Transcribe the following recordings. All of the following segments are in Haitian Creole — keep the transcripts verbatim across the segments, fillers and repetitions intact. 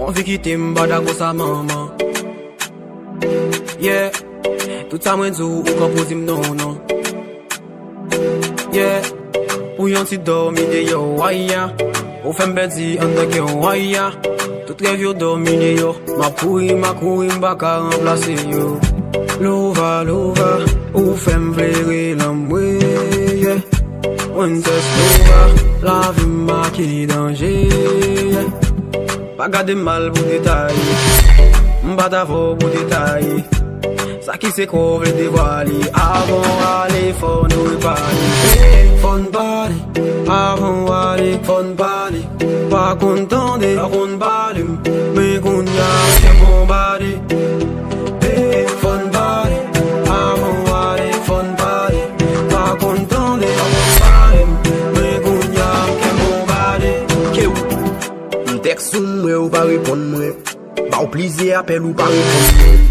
Anvi kite m pa dakò sa manman. Yeah. Tout sa mwen di w, ou konn pou di m non, non. Yeah. Pou yon ti dòmi deyò, waya. Ou fè m pèdi anndan kè w, waya. Tout rèv yo dòmi deyò. M ap kouri, m ap kouri, m pa ka ranplase yo. Lova, lova, ou fè m vle rele anmwe, yeah. Princess Lova, lavi m make danje, yeah. Pa gade m mal pou detay. M pa t avè w pou detay. Sa ki sekrè w vle devwale. Avan w ale, fò nou repale. Fò n pale. Avan w ale, fò n pale. Pa konn tande, pa konn pale m. Men kounye a, m gen bon body. Fò n pale. Avan w ale, fò n pale. Pa konn tande, pa konn pale m. Men kounye a, m gen bon body. Ke w M tèks ou, m wè ou pa reponn mwen. Ba w plizyè apèl ou pa reponn mwen.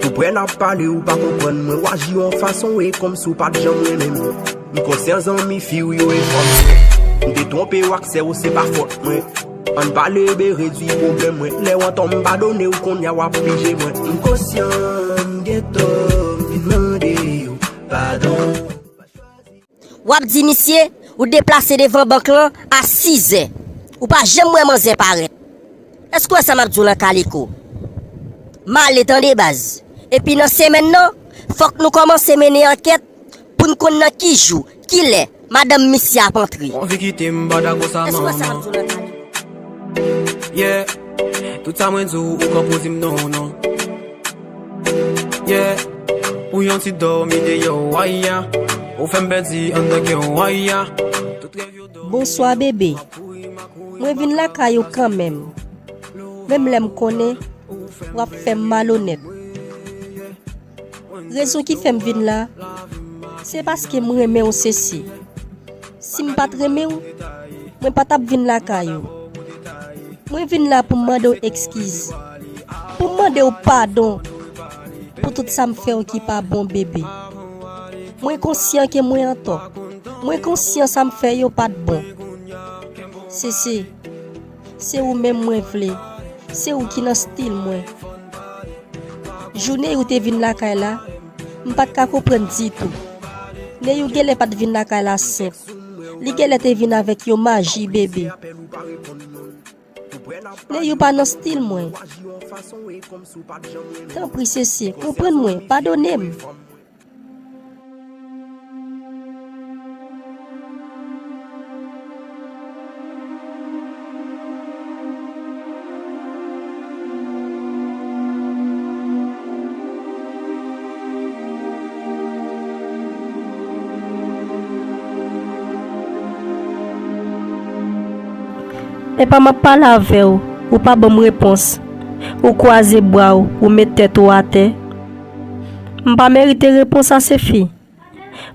Tou prè n ap pale ou pa konprann mwen. W aji yon fason e kòmsi w pa t janm renmen m. M konsyan zanmi fi w yo e fanm mwen. M te twonpe w ak sè w, se pa fòt mwen. Ann pale bebe, redwi pwoblèm mwen. Lè w an tò m padone w, kounye a w ap pije mwen. M konsyan m gen tò, m vin mande w padon. W ap di misye, ou deplase devan bank lan a sizè. Ou pa janm wè manzè parèt. Èske w wè sa m ap di w lan Kaliko? M ale tande baz. Epi nan semèn nan, fòk nou kòmanse mennen ankèt pou n konn nan ki jou, ki lè, madanm misye ap antre. Ou anvi kite m pa dakò sa manman. Èske w wè sa m ap di w lan Kaliko? Yeah. Tout sa mwen di w, ou konn pou di m non, non. Yeah. Pou yon ti dòmi deyò, waya. Ou fè m pèdi anndan kè w, waya. Tout rèv yo dòmi. Bonswa, bebe. Mwen vin lakay ou kanmenm. Menm lè m konnen w ap fè m malonèt. Rezon ki fè m vin la, se paske m renmen w, Sese. Si m pa t renmen w, mwen pa t ap vin lakay ou. Mwen vin la pou m mande w ekskiz, pou m mande w padon pou tout sa m fè w ki pa bon, bebe. Mwen konsyan ke mwen antò. Mwen konsyan sa m fè yo pa t bon. Sese, se ou menm mwen vle. Se ou ki nan stil mwen. Jou Neyou te vin lakay la, m pa t ka konprann ditou. Neyou genlè pa t vin lakay la senp. Li genlè te vin avèk yon maji, bebe. Neyou pa nan stil mwen. Tanpri, Sese, konprann mwen, padone m. Epa m ap pale avè w, ou pa ban m repons. Ou kwaze bra w, ou met tèt ou atè. M pa merite repons, Asefi.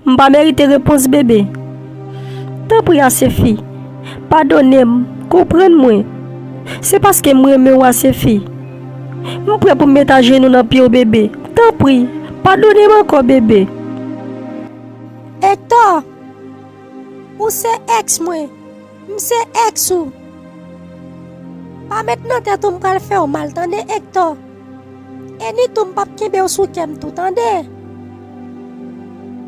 M pa merite repons, bebe. Tanpri, Asefi, padone m, konprann mwen. Se paske m renmen w, Asefi. M prè pou m met ajenou nan pye w, bebe. Tanpri, padone m ankò, bebe. Ektò, ou se èks mwen. M se èks ou. Pa met nan tèt ou m pral fè w mal, tande, Ektò. E nitou m p ap kenbe w sou kè m tou, tande.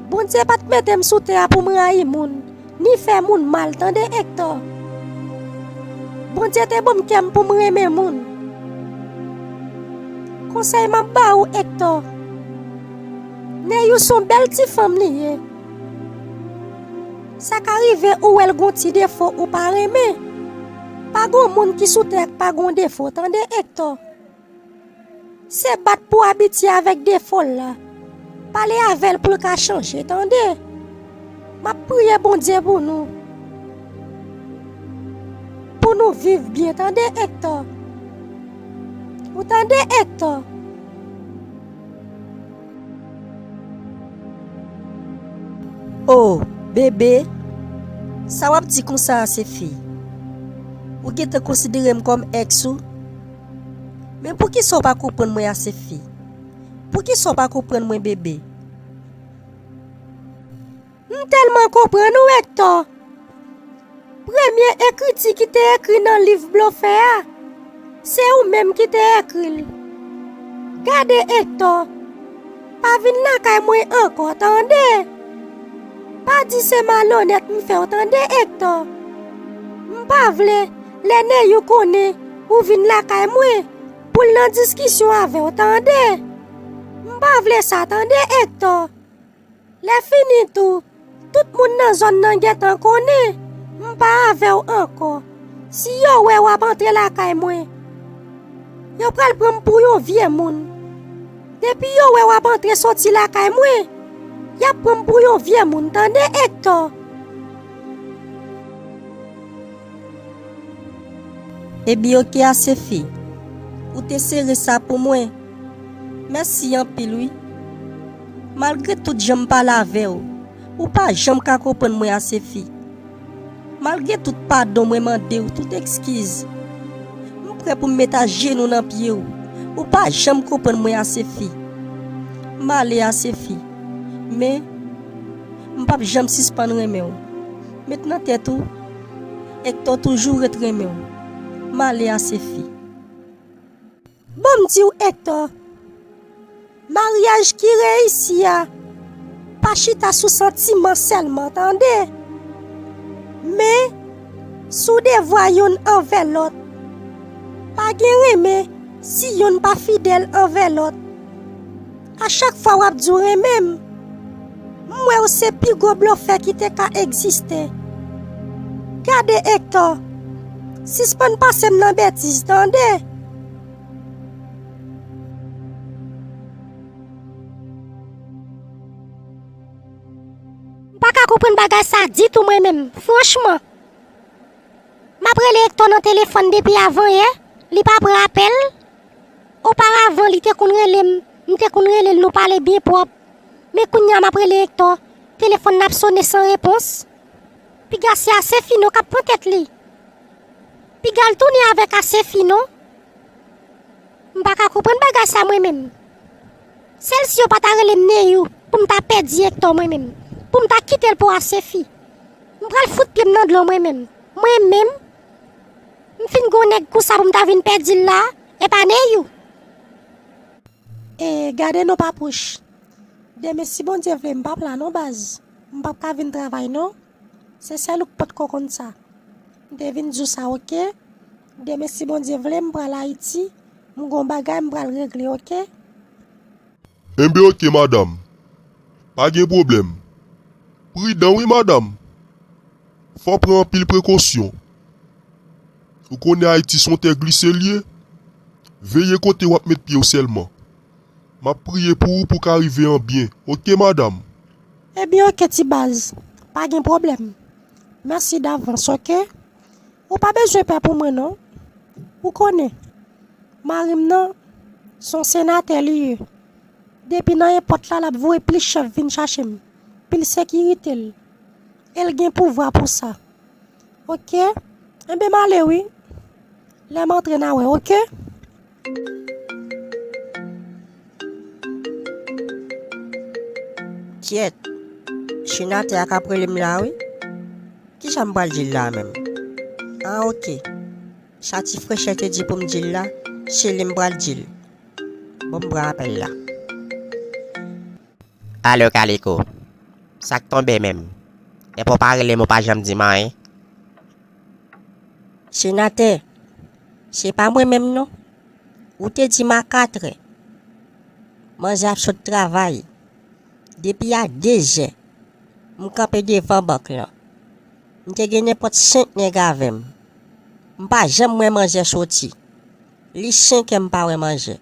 Bondye pa t mete m sou tè a pou m rayi moun, ni fè moun mal, tande, Ektò. Bondye te ban m kè m pou m renmen moun. Konsèy m ap ba ou, Ektò. Neyou se yon bèl ti fanm li ye. Sa ka rive ou wè l gon ti defo ou pa renmen. Pa gon moun ki sou tè a k pa gon defo, tande, Ektò. Se bat pou w abitye avèk defo l la. Pale avè l pou l ka chanje, tande. M ap priye Bondye pou nou. Pou nou viv byen, tande, Ektò. Ou tande, Ektò? O, bebe, sa w ap di konsa, Asefi? Ou gentan konsidere m kòm èks ou? Men poukisa w pa konprann mwen, Asefi? Poukisa w pa konprann mwen, bebe? M tèlman konprann ou, Ektò. Premye ekriti ki te ekri nan liv blofè a, Se ou menm ki te ekri l. Gade, Ektò, pa vin lakay mwen ankò, tande? Pa di se malonèt m fè w, tande, Ektò. M pa vle, lè Neyou konnen ou vin lakay mwen, pou l nan diskisyon avè w, tande? M pa vle sa, tande, Ektò. Lè fini tou, tout moun nan zòn nan gentan konnen m pa avè w ankò. Si yo wè w ap antre lakay mwen, yo pral pran m pou yon vye moun. Depi yo wè w ap antre soti lakay mwen, y ap pran m pou yon vye moun, tande, Ektò? Ebyen, oke, Asefi. Ou te sere sa pou mwen. Mèsi anpil, wi. Malgre tout jan m pale avè w, ou pa janm ka konprann mwen, Asefi. Malgre tout padon mwen mande w, tout ekskiz, m prè pou m met ajenou nan pye w. Ou pa janm konprann mwen, Asefi. M ale, Asefi. Men, m p ap janm sispann renmen w. Met nan tèt ou, Ektò toujou ret renmen w. M ale, Asefi. Bon, m di w, Ektò, maryaj ki reyisi a pa chita sou santiman sèlman, tande. Men, sou devwa youn anvè lòt. Pa gen renmen si youn pa fidèl anvè lòt. A chak fwa w ap di w renmen m, m wè w se pi gwo blofè ki te ka egziste. Gade, Ektò, sispann pase m nan betiz, tande. M pa ka konprann bagay sa ditou, mwen menm, franchman. M ap rele Ektò nan telefòn depi avanyè, li pa pran apèl. Oparavan, li te konn rele m, m te konn rele l, nou pale byen pwòp. Men kounye a, m ap rele Ektò, telefòn nan ap sonnen san repons. Piga se Asefi non k ap pran tèt li. Piga l tounen avèk Asefi non. M pa ka konprann bagay sa mwen menm. Sèl si yo pa ta rele m Neyou pou m ta pèdi Ektò mwen menm, pou m ta kite l pou Asefi. M pral fout pye m nan dlo mwen menm. Mwen menm, m fin gon nèg konsa pou m ta vin pèdi l la, e pa Neyou. E gade non, Papouch. Demen, si Bondye vle, m p ap la non, baz. M p ap ka vin travay non. Se sèl ou k potko konn sa. M te vin di w sa, oke? Demen, si Bondye vle, m pral Ayiti. M gon bagay m pral regle, oke? Enben, oke, madanm. Pa gen pwoblèm. Pridan, wi, madanm. Fò w pran anpil prekosyon. Ou konnen Ayiti se yon tè glise l ye. Veye kote w ap met pye w sèlman. M ap priye pou ou pou w ka rive an byen. Oke, madanm? Ebyen, oke, ti baz. Pa gen pwoblèm. Mèsi davans, oke? Ou pa bezwen pè pou mwen, non. Ou konnen, mari m nan, se yon senatè li ye. Depi nan enpòt la, l ap voye plis chèf vin chache m. Pil sekirite l. E l gen pouvwa pou sa. Oke? Enben, m ale wi. Lè m antre, n a wè, oke? Kyèt! Senatè a k ap rele m la wi. Kisa m pral di l la menm? Ah, oke. Sa ti frechè te di pou m di l la, se li m pral di l. Bon, m pran apèl la. Alo, Kaliko. Sa k tonbe menm? Epi w pa rele m, ou pa janm di m anyen? Senatè, se pa mwen menm non. Ou te di m a katrè. Manzè ap sot travay. Depi a dezè, m kanpe devan bank lan. M te gen nenpòt senk nèg avè m. M pa janm wè manzè soti. Li senk è m pa wè manzè.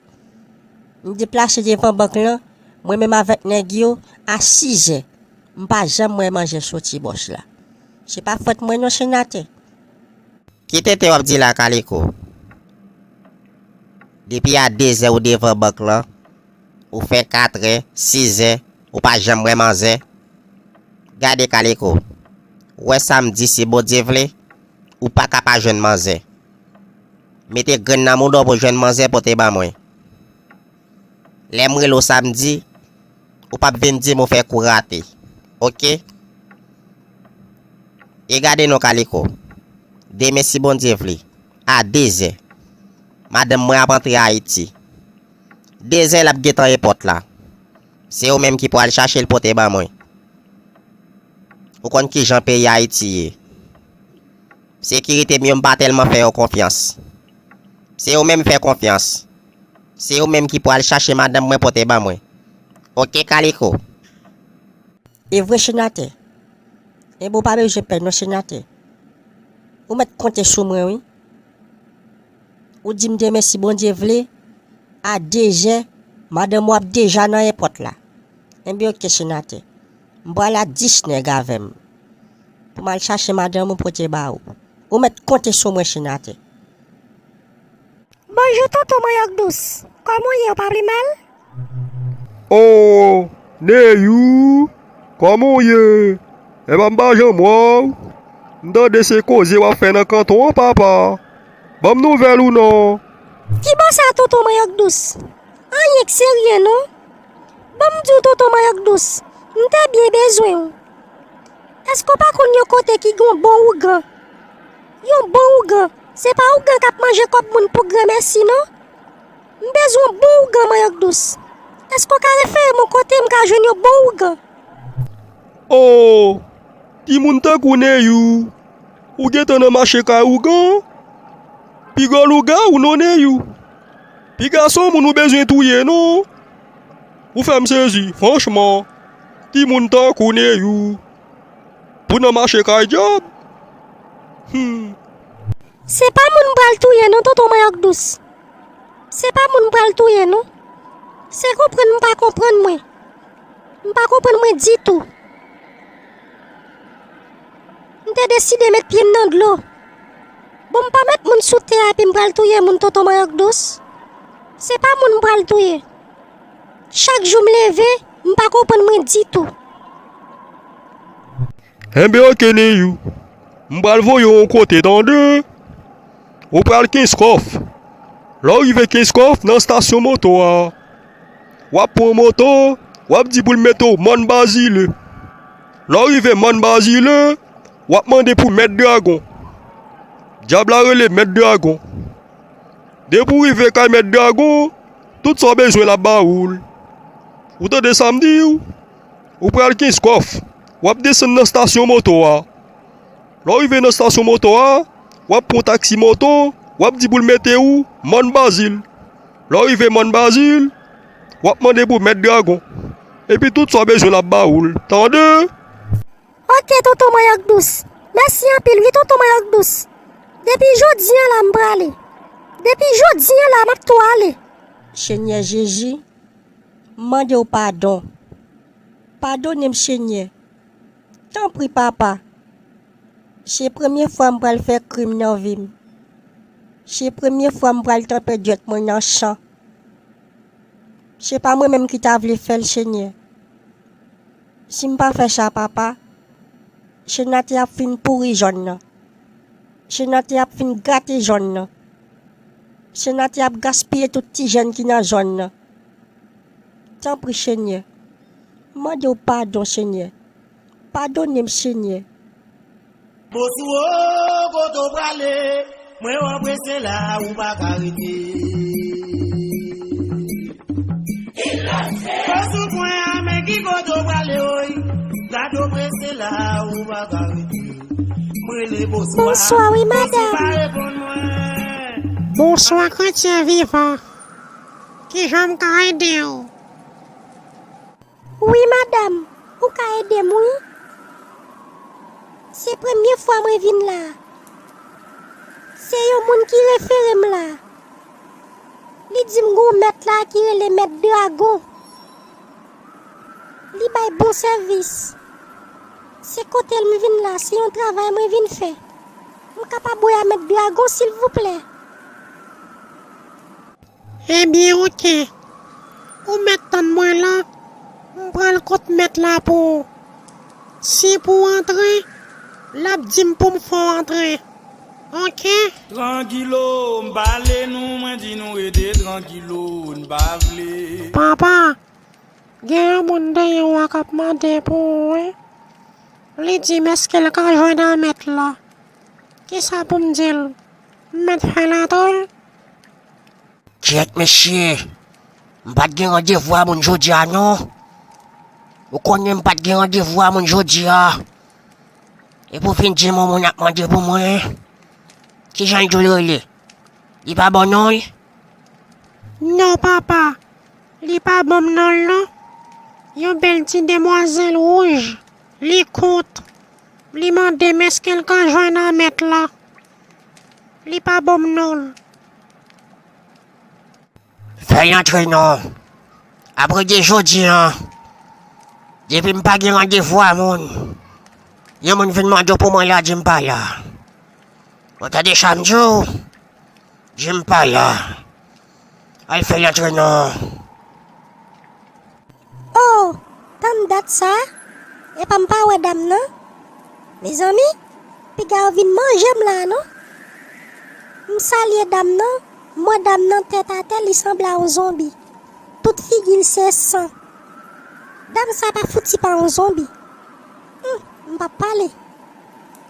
M deplase devan bank lan, mwen menm avèk nèg yo, a sizè. M pa janm wè manzè soti bòs la. Se pa fòt mwen non, senatè. Ki tenten w ap di la, Kaliko? Depi a dezè ou devan bank lan, ou fè katrè, sizè, ou pa janm wè manzè. Gade, Kaliko, ou wè sa m di, si Bondye vle, ou pa ka pa jwenn manzè. Mete grenn nan mouda w pou w jwenn manzè pote ban mwen. Lè m rele w samdi, ou p ap vin di m ou fè kou rate. Oke? E gade non, Kaliko. Demen, si Bondye vle, a dezè, Madanm mwen ap antre Ayiti. De zè l ap gentan epòt la. Se ou menm ki pral chache l pote ban mwen. Ou konn kijan peyi Ayiti ye. Sekirite m yo, m pa tèlman fè yo konfyans. Se ou menm m fè konfyans. Se ou menm ki pral chache madanm mwen pote ban mwen. Oke, Kaliko. E vre, senatè. Enben, ou pa bezwen pè non, senatè. Ou mèt konte sou mwen, wi. Ou di m demen, si Bondye vle, a de zè, madanm ou ap deja nan epòt la. Enben, oke, senatè. M pral a dis nèg avè m pou m al chache madanm ou pote ba ou. Ou mèt konte sou mwen, senatè. Bonjou, tonton Manyòk Dous. Kòman w ye, ou pa pi mal? O, Neyou, kòman w ye? Enben, m pa janm wè w. M tande se koze w ap fè nan kanton an, papa. Ban m nouvèl ou non. Ki bò sa, tonton Manyòk Dous? Anyen k serye non. Ban m di w, tonton Manyòk Dous, m te byen bezwen w. Èske w pa konn yon kote ki gen yon bon ougan? Yon bon ougan, se pa ougan k ap manje kòb moun pou granmèsi non. M bezwen yon bon ougan, Manyòk Dous. Èske w ka refere m yon kote m ka jwenn yon bon ougan? O, timoun tankou Neyou, ou gentan nan mache kay ougan? Piga w lougarou non, Neyou. Piga se yon moun ou bezwen touye non. Ou fè m sezi, franchman. Timoun tankou Neyou pou nan mache kay dyab. Hmm. Se pa moun m pral touye non, tonton Manyòk Dous. Se pa moun m pral touye non. Se konprann m pa konprann mwen. M pa konprann mwen ditou. M te deside met pye m nan dlo. Bon, m pa met moun sou tè a epi m pral touye moun, tonton Manyòk Dous. Se pa moun m pral touye. Chak jou m leve, m pa konprann mwen ditou. Enben, oke, Neyou. M pral voye w yon kote, tande? Ou pral Kenskòf. Lè w rive Kenskòf, nan estasyon moto a, w ap pran moto, w ap di pou l mete w Mòn Bazile. Lè w rive Mòn Bazile, w ap mande pou Mèt Dragon. Dyab la rele Mèt Dragon. Depi w rive kay Mèt Dragon, tout sa w bezwen l ap ba ou l. Ou tande sa m di w? Ou pral Kenskòf, w ap desann nan estasyon moto a. Lè w rive nan estasyon moto a, w ap pran taksi moto, w ap di pou l mete w Mòn Bazil. Lè w rive Mòn Bazil, w ap mande pou Mèt Dragon. Epi tout sa w bezwen l ap ba ou l. Tande? Oke, tonton Manyòk Dous. Mèsi anpil, wi, tonton Manyòk Dous. Depi jodi a la m prale. Depi jodi a la m ap tou ale. Senyè Jezi, m mande w padon. Padone m, Senyè. Tanpri, Papa. Se premye fwa m pral fè krim nan vi m. Se premye fwa m pral tranpe dwèt mwen nan san. Se pa mwen menm ki ta vle fè l, Senyè. Si m pa fè sa, Papa, senatè ap fin pouri zòn nan. Senatè ap fin gate zòn nan. Senatè ap gaspiye tout ti jèn ki nan zòn nan. Tanpri, Senyè, m mande w padon, Senyè. Padone m, Senyè. Bosou o, kote w prale? Mwen wè w prese la, ou pa ka rete. Bosou pwen a, men ki kote w prale, oy? Gade w prese la, ou pa ka rete. M rele Bosou a. Bonswa, wi, madanm. Bosou pa reponn mwen. Bonswa, kretyen vivan. Kijan m ka ede w? Wi, madanm, ou ka ede m, wi. Se premye fwa mwen vin la. Se yon moun ki refere m la. Li di m gon mèt la ki rele Mèt Dragon. Li bay bon sèvis. Se kote l m vin la, se yon travay mwen vin fè. M kapab wè a Mèt Dragon, silvouplè? Ebyen, oke. Ou mèt tann mwen la, m pral kot mèt la pou ou. Si pou w antre, l ap di m pou m fè w antre. Oke? Trankilo, m pale nou, mwen di nou rete trankilo, n pa vle. Papa, gen yon moun dèyè w a k ap mande pou ou, wi. Li di m èske l ka jwenn a mèt la. Kisa pou m di l? M mèt fè l antre l? Kyèt mesye, m pa t gen randevou a moun jodi a non. Ou konnen m pa t gen randevou a moun jodi a. Epi w vin di m yon moun ap mande pou mwen. Kijan l di w l rele? Li pa ba w non l? Non papa, li pa ban m non l non. Yon bèl ti demwazèl wouj, li kont. Li mande m èske l ka jwenn an mèt la. Li pa ban m non l. Fè l antre non. Apre de jodi a, depi m pa gen randevou a moun, yon moun vin mande w pou mwen la, di m pa la. Ou tande sa m di w? Di m pa la. Al fè l antre non. Oh, tann dat sa, epa m pa wè dam nan. Mezanmi, piga yo vin manje m la non. M salye dam nan, m wè dam nan tèt atè, li sanble a yon zonbi. Tout figi l se san. Dam sa pa fouti pa yon zonbi. Hum, m p ap pale.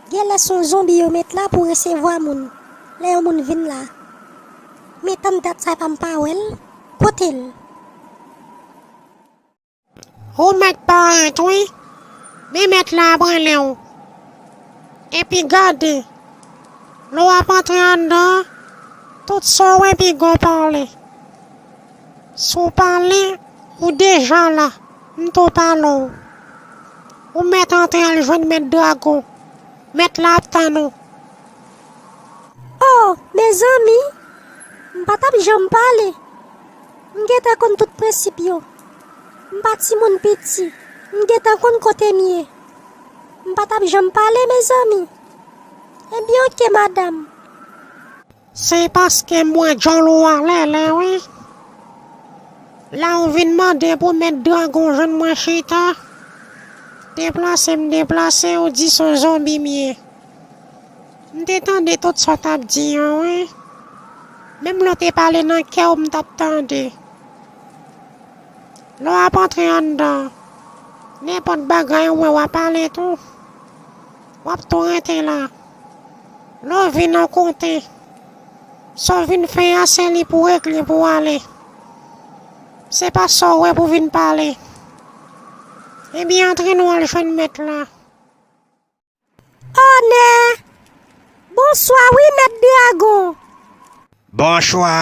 Genlè se yon zonbi yo met la pou resevwa moun lè yon moun vin la. Men tann dat sa epa m pa wè l. Kote l? Ou mèt parèt wi, men mèt la ap rele w. Epi gade, lè w ap antre anndan an, tout sa w wè piga w pale. Si w pale, ou deja la, m tou pale w. Ou mèt antre al jwenn mèt Dragon. Mèt la ap tann ou. Oh, mezanmi, m pa t ap janm pale. M gentan konn tout prensip yo. M pa timoun piti. M gentan konn kote m ye. M pa t ap janm pale, mezanmi. Ebyen, oke, madanm. Se paske m wè djòl ou a lèlè, wi. La ou vin mande pou mèt Dragon jwenn mwen chita. Deplase m deplase, ou di se yon zonbi m ye. M te tande tout sa w t ap di an, wi. Menm lè w te pale nan kè w, m t ap tande. Lè w ap antre anndan, nenpòt bagay ou wè w ap pale tou. W ap tou rete la. Lè w vin an kote, sa w vin fè a se li pou regle pou w ale. Se pa sa w wè pou vin pale. Ebyen antre nou al jwenn mèt la. Onè! Bonswa wi mèt Dragon. Bonswa.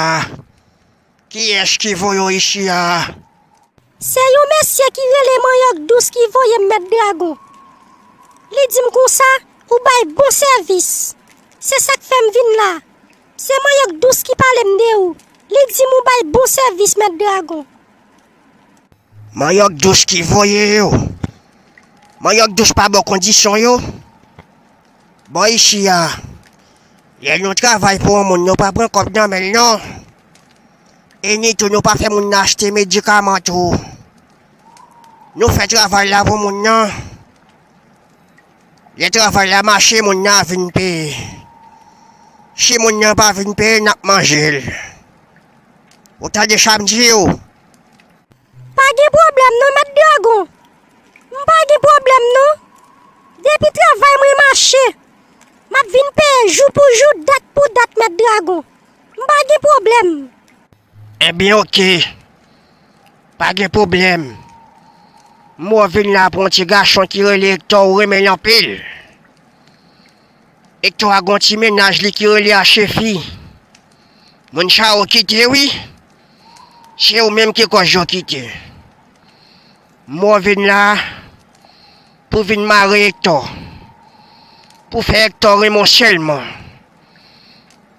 Kiyès ki voye w isi a? Se yon mesye ki rele Manyòk Dous ki voye m mèt Dragon. Li di m konsa, ou bay bon sèvis. Se sa k fè m vin la. Se Manyòk Dous ki pale m de ou. Li di m ou bay bon sèvis mèt Dragon. Manyòk Dous ki voye yo. Manyòk Dous pa ba w kondisyon yo. Bò isi a, lè nou travay pou yon moun, nou pa pran kòb nan men l non. E ni tou nou pa fè moun nan achte medikaman tou. Nou fè travay la pou moun nan. Lè travay la mache, moun nan vin peye. Si moun nan pa vin peye, n ap manje l. Ou tande sa m di w? Pa gen pwoblèm non mèt Dragon. M pa gen pwoblèm non. Depi travay mwen mache, m ap vin peye jou pou jou, dat pou dat mèt Dragon. M pa gen pwoblèm. Ebyen oke. Pa gen pwoblèm. M wè w vin la pou yon ti gason ki rele Ektò, ou renmen l anpil. Ektò a gon ti mennaj li ki rele Achefi. Moun sa yo kite wi. Se ou menm ki kòz yo kite. M wè w vin la pou vin mare Ektò. Pou fè Ektò renmen w sèlman.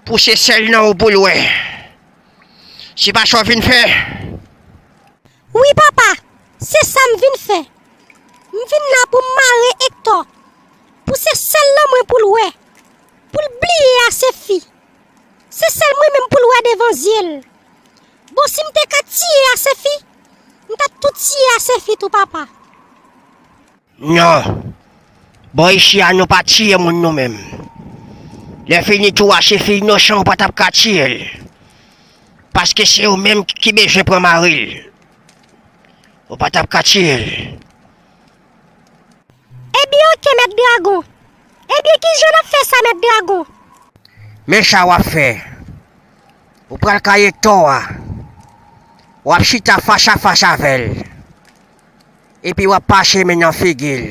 Pou se sèl nan ou pou l wè. Se pa sa w vin fè? Wi papa, se sa m vin fè. M vin la pou m mare Ektò. Pou se sèl nan mwen pou l wè. Pou l bliye Asefi. Se sèl mwen menm pou l wè devan zye l. Bon, si m te ka tiye Asefi, m t ap tou tiye Asefi tou papa. Non. Bò isi a nou pa tiye moun nou menm. Lè fini tou a se fi inosan ou pa t ap ka tiye l. Paske se ou menm ki bezwen pran mari l. Ou pa t ap ka tiye l. Ebyen oke mèt Dragon. Ebyen kijan n ap fè sa mèt Dragon? Men sa w ap fè. Ou Pral kay Ektò a. W ap chita fas a fas avè l. Epi w ap pache men nan figi l.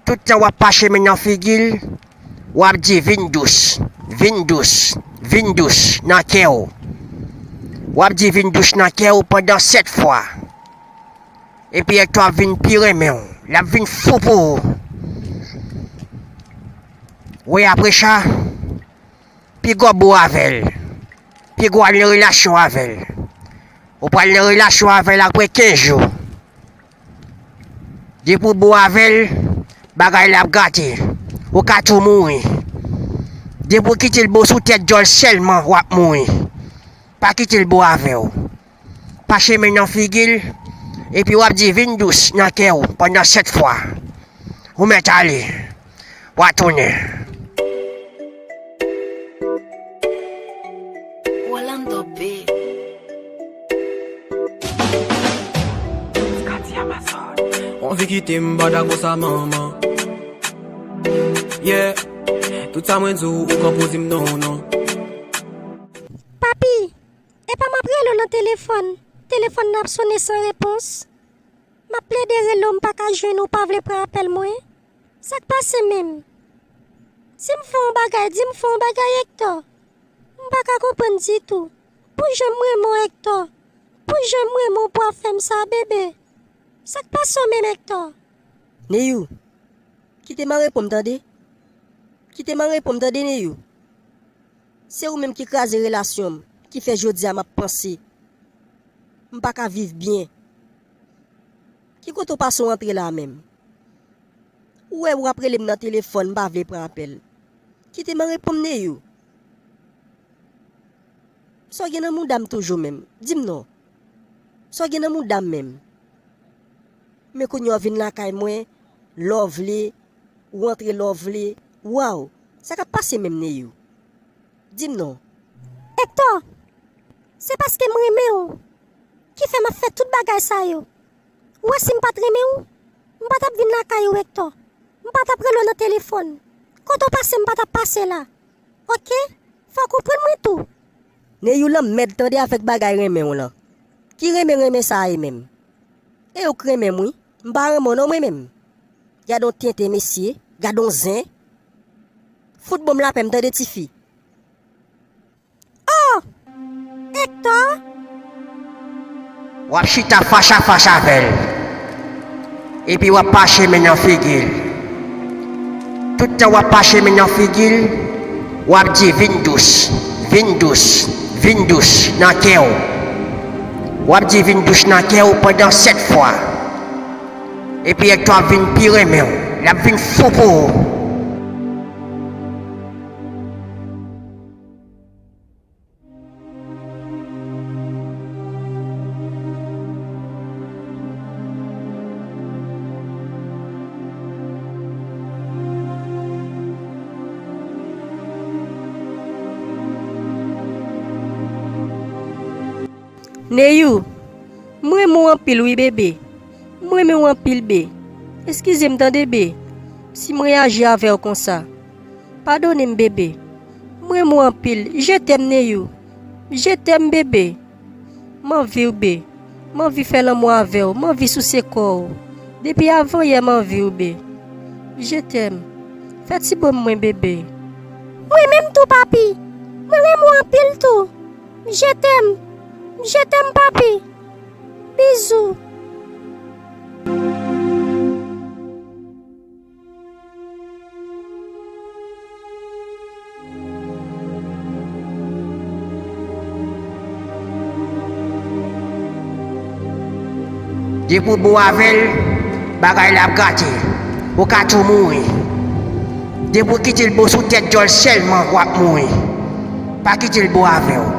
Tout tan w ap pache men nan figi l, w ap di vin dous, vin dous, vin dous nan kè w. W ap di vin dous nan kè w pandan sèt fwa. Epi Ektò ap vin pi renmen w. L ap vin fou pou ou. Wi, apre sa, piga w bo avè l. Piga w al nan relasyon avè l. Ou pral nan relasyon avè l apre kenz jou. Depi w bo avè l, bagay la ap gate. Ou ka tou mouri. Depi w kite l bo sou tèt djòl sèlman, w ap mouri. Pa kite l bo avè w. Pache men nan figi l, epi w ap di vin dous nan kè w pandan sèt fwa. Ou mèt ale. W a tounen. Rolando B. Scotty Amazon. Ou anvi kite m bada konsa manman. Yeah. Tout sa mwen di w, ou konpoze m non, non. Papi, epa m ap rele w nan telefòn. Telefòn nan ap sonnen san repons. M ap plede rele w, m pa ka jwenn ou, w pa vle pran apèl mwen. Sa k pase menm? Si m fè yon bagay, di m fè yon bagay, Ektò. M pa ka konprann ditou. Pou jan m renmen w, Ektò. Pou jan m renmen w pou w ap fè m sa, bebe. Sa k pase w menm, Ektò? Neyou, kite m an repo m, tande. Kite m an repo m, tande, Neyou. Se ou menm ki kraze relasyon m, ki fè jodi a m ap panse. M pa ka viv byen. Ki kote w pase w antre la menm? Ou wè w ap rele m nan telefòn, m pa vle pran apèl. Kite m an repo m, Neyou. Sa w gen nan mouda m toujou menm? Di m non. Sa w gen nan mouda m menm? Men kounye a w vin lakay mwen, lè w vle, ou antre lè w vle. Waw, sa k ap pase menm, Neyou? Di m non. Ektò, se paske m renmen w ki fè m ap fè tout bagay sa yo. Ou wè si m pa t renmen w, m pa t ap vin lakay ou, Ektò. M pa t ap rele w nan telefòn. Kote w pase m pa t ap pase la. Oke? Fò w konprann mwen tou. Neyou lanmèd tande avèk bagay renmen w lan. Ki renmen renmen sa a ye menm? E ou k renmen m wi. M pa renmen w non mwen menm. Gade yon tenten mesye, gade yon zen. Fout ban m lapè m tande tifi. Oh! Ektò? W ap chita fas a fas avè l. Epi w ap pache men nan figi l. Tout tan w ap pache men nan figi l, w ap di vin dous, vin dous, vin dous nan kè w. W ap di vin dous nan kè w pandan sèt fwa. Epi Ektò ap vin pi renmen w. L ap vin fou pou ou. Neyou, m renmen w anpil wi bebe. M renmen w anpil be. Eskize m tande be, si m reyaji avè w konsa. Padone m bebe. M renmen w anpil. Je t'aime Neyou. Je t'aime bebe. M anvi w be. M anvi fè lanmou avè w. M anvi souse kò w. Depi avan yè m anvi w be. Je t'aime. Fè ti bo m mwen bebe. Mwen menm tou papi. Mwen renmen w anpil tou. Je t'aime. Je t'aime papi. Bizou. Depi w bo avè l, bagay la ap gate. Ou ka tou mouri. Depi w kite l bo sou tèt djòl sèlman, w ap mouri. Pa kite l bo avè w.